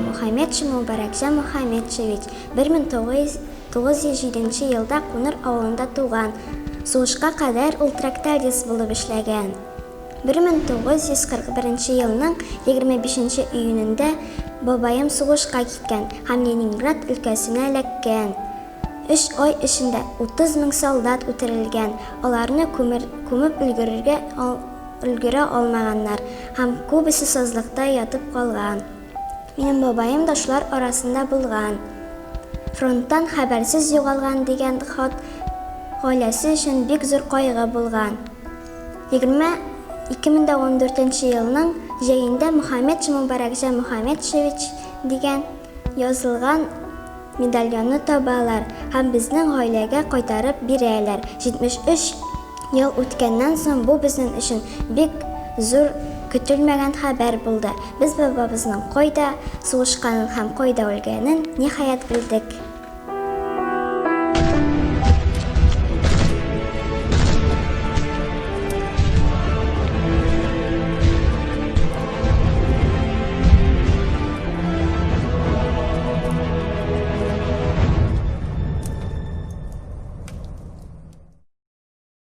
Мухаметшин Мубарәкҗан Мухаметшевич, 1907 нче елда Куныр авылында туган. Сугышка кадәр ул тракторист булып эшләгән. 1941 нче елның 25 нче июнендә бабаем сугышка киткән һәм Ленинград өлкәсенә эләккән. Өч ай эчендә 30 мең солдат үтерелгән, аларны күмер күмеп өлгерергә өлгерә алмаганнар һәм күбесе сазлыкта ятып калган. Минем бабаем да шулар арасында булган. Фронттан хәбәрсез югалган дигән хат гаиләсе өчен бик зур кайгы булган. 20 2014 нче елның җәендә Мухаметшин Мубарәкҗан Мухаметшевич дигән язылган медальонны табалар һәм безнең гаиләгә кайтарып бирәләр. 73 ел үткәннән соң бу безнең өчен бик зур көтелмәгән хәбәр булды. Без бабабызның кайда сугышканын һәм кайда үлгәнен, ниһаять, белдек.